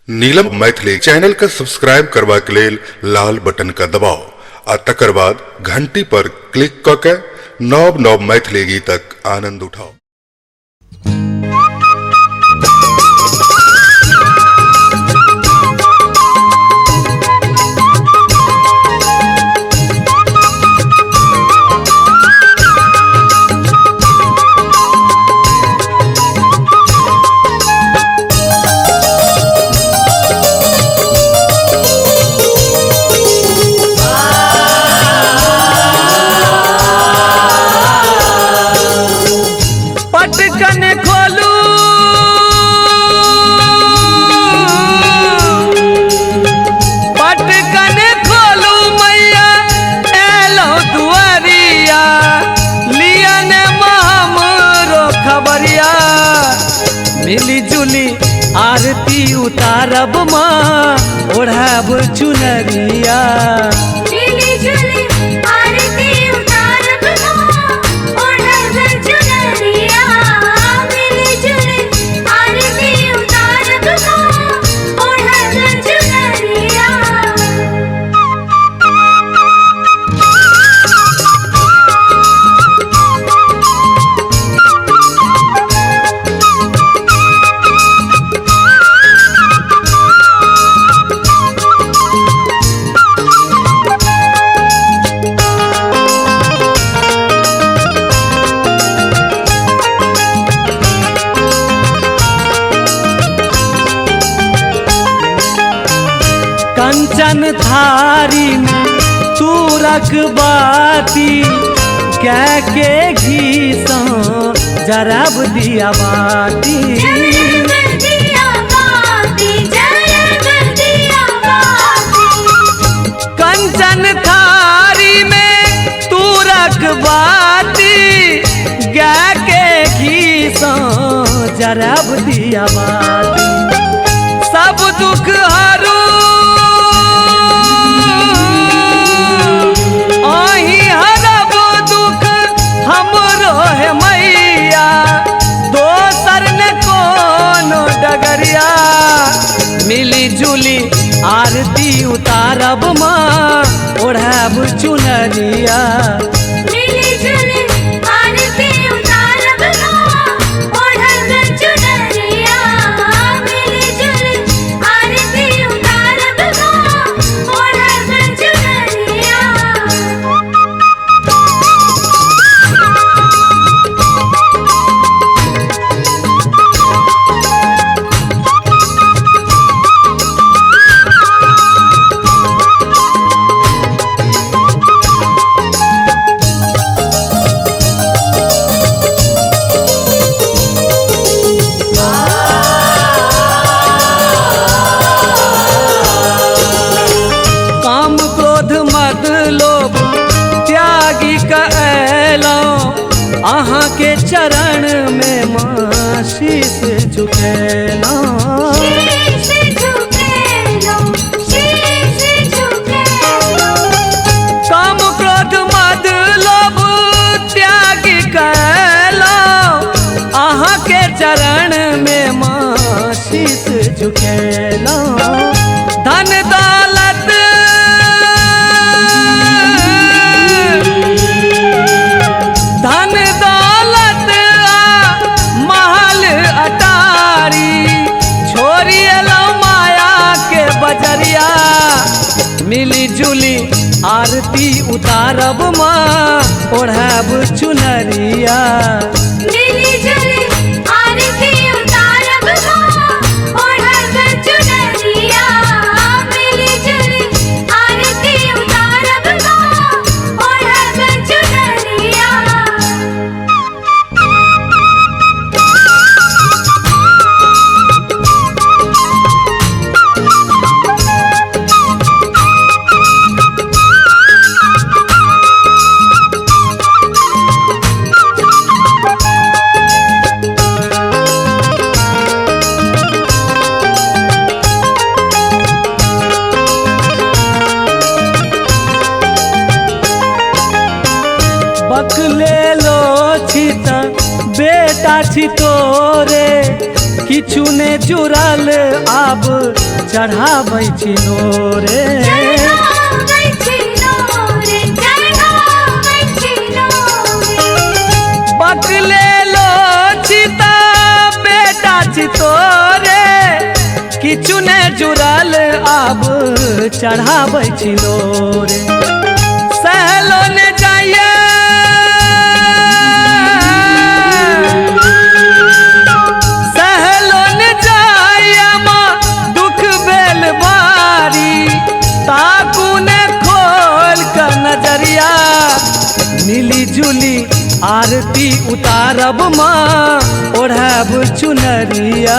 Neelam Maithili channel के subscribe करबाक लेल लाल बटन के दबाउ आ तकर बाद घंटी पर क्लिक क के नव नव मैथिली गीतक आनंद उठाउ। पटकन खोलू पटकन खोलू मैया एलो दुआरिया लिया ने हमरो खबरिया मिली जुली आरती उतारब माँ ओढ़ाब चुनरिया। मिली जुली आरती उतारब माँ ओढ़ब चुनरिया। मिली जुली आरती उतारब माँ ओढ़ब चुनरिया। कंचन थारी में तू रख बाती कै के घी सो जरब दिया बाती। जरब दिया बाती, जरब दिया बाती। कंचन थारी में तू रख बाती कै के घी सो जरब दिया बाती। सब दुख हरू आही हरब दुख हमरो है मैया दोसर ने कोनो डगरिया। मिली जुली आरती उतारब माँ ओढ़ाब चुनरिया। मिली जुली आरती उतारब माँ ओढ़ब चुनरिया। मिली जुली आरती उतारब माँ ओढ़ब चुनरिया। काम क्रोध मद लोभ त्यागी कएलौं अहाँ के चरण में माँ शीश झुकेलौं। शीश झुकेलो, शीश झुकेलो। काम क्रोध मद लोभ त्यागी कएलौं अहाँ के चरण में माँ शीश झुकेलौं। धन दौलत धन दौलत आ महल अटारी छोड़ी एलौं माया के बजरिया। मिली जुली आरती उतारब माँ ओढ़ाब चुनरिया। मिली जुली आरती उतारब माँ ओढ़ब चुनरिया। मिली जुली आरती उतारब माँ ओढ़ब चुनरिया। बकले लो छी त बेटा छी तोरे किछु ने जुड़ल आब चढ़ाबै छी नोरे। चढ़ाबै छी नोरे, चढ़ाबै छी नोरे। बकले लो चिता बेटा चितोरे, किछु ने जुड़ल आब चढ़ाबै छी लोरे। सहलो ने जाइए, सहलो ने जाइए माँ दुख भेल भारी, ताकू ने खोल कर नजरिया। मिली जुली आरती उतारब माँ ओढ़ब चुनरिया।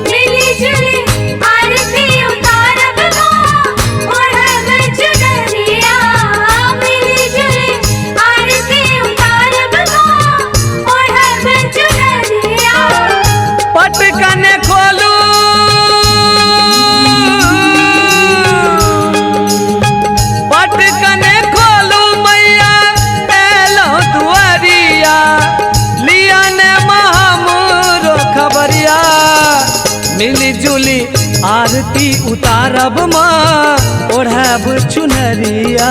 मिली जुली आरती उतारब माँ ओढ़ब चुनरिया। मिली जुली आरती उतारब माँ ओढ़ब चुनरिया। पटकन खोलू, पटकन खोलू मैया एलो दुआरिया, लिया ने महामरो खबरिया। मिली जुली आरती उतारब माँ ओढ़ब चुनरिया।